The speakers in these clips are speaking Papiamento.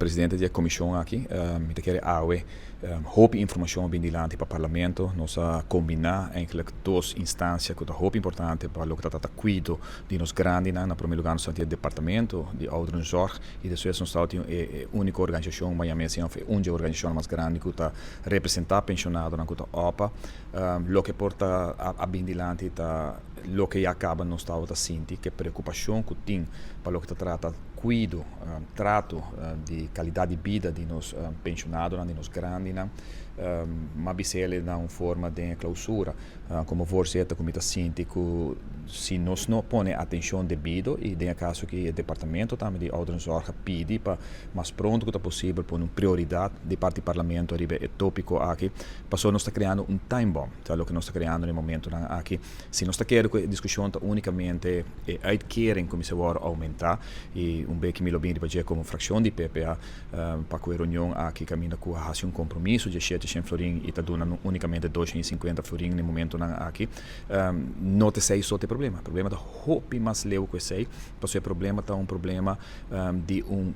Presidente di comision aki, mi ta kere awe hopi informacion bin dilanti pa Parlamento. Nos a combina eigenlijk dos instancia cu ta hopi importante pa loke ta trata cuido di nos grandinan. Na prome lugar nos tin e Departamento di Ouderenzorg y despues nos tin e unico organisacion, ma yama asina, of e un di e organisacionnan mas grandi cu ta representa pensionadonan, cu ta OPA. Loke por ta a bin dilanti ta loke ya caba nos tabata sinti, cu e preocupacion cu tin pa loke ta trata cuido, trato di calidad di bida di nos pensionadonan, di nos grandinan. M'a bis'ele na un forma den e clausura como voorzitter cu mi ta sinti cu si nos no pone atencion debido, y den e caso aki e Departamento tambe di Ouderenzorg a pidi pa mas pronto cu ta posibel pone un prioridad di parti Parlamento riba e topico aki, pasobra nos ta creando un time bomb, ta loke nos ta creando den e momentonan aki. Si nos ta kere cu e discusion ta unicamente e uitkering cu mester worde aumenta, y un beki mi lo bin riba dje como fraccion di PPA pa cu e reunion aki caminda cu a haci un compromiso dje 700 florin y ta duna unicamente 250 florin den momentonan aki, no ta esey so ta e problema. E problema ta hopi mas leu cu esey, pasobra e problema ta un problema di un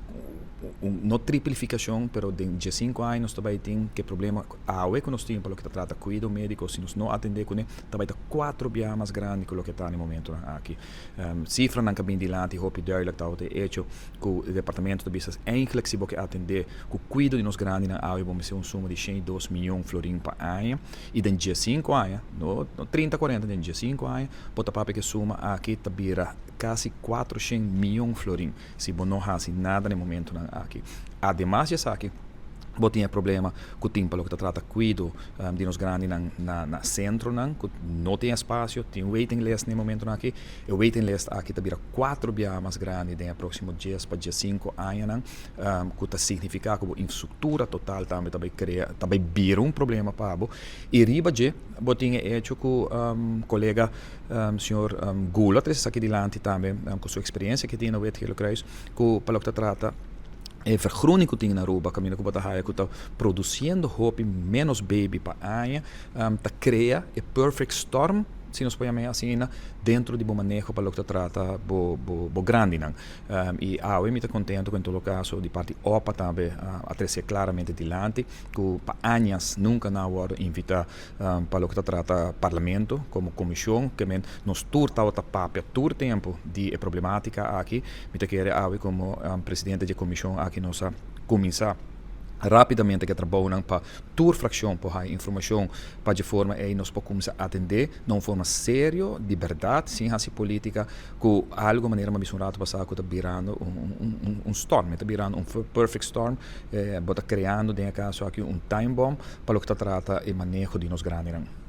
no triplificacion, pero den 5 aña nos ta bay tin cu e problema awe cu nos tin pa loke ta trata cuido medico, si nos no atende cune, ta bay ta cuatro biaha mas grandi cu loke ta na e momentonan aki. Cifranan cu a bin dilanti hopi duidelijk ta e hecho cu e departamento ta bisa eigenlijk si bo ke atende cu cuido di nos grandinan awe, bo mester un suma di 102 miyon florin pa aña, y den 5 aña, no 30, 40, den 5 aña bo ta papia cu e suma aki ta bira casi 400 miyon florin si bo no haci nada na e momentonan aki. Ademas di esaki, bo tin e problema cu tin pa loke ta trata cuido di nos grandinan na centronan, cu no tin espacio, tin waiting list na e momentonan aki. E waiting list aki ta bira cuatro biaha mas grandi den e proximo 10 pa 5 añanan, cu ta significa cu e infrastructura total tambe ta bay crea, ta bay bira un problema pa bo. Y riba dje, bo tin e hecho cu colega señor Gula trece aki dilanti tambe cu su experiencia cu tin na Wit Gele Kruis, cu pa loke ta trata e vergroening cu tin na Aruba, caminda cu bo ta haya cu ta produciendo hopi menos baby pa aña, ta crea e perfect storm, si nos por yama asina, dentro di bo maneho pa loke ta trata bo grandinan. Y awe mi ta contento cu en todo caso di parti OPA tambe a trece claramente dilanti cu pa añas nunca nan a wordo invita pa loke ta trata Parlamento como comision, kiermen nos tur tabata papia tur tempo di e problematica aki. Mi ta kere awe como presidente di comision aki nos a cuminsa rapidamente cu trabounan pa tur fraccion por haya informacion, pa di forma ey nos por cuminsa atende na un forma serio, di berdad, sin haci politica, cu algo manera m'a bisa un rato pasa, cu ta birando un storm, ta birando un perfect storm, bo ta creando den e caso aki un time bomb pa loke ta trata e maneho di nos grandinan.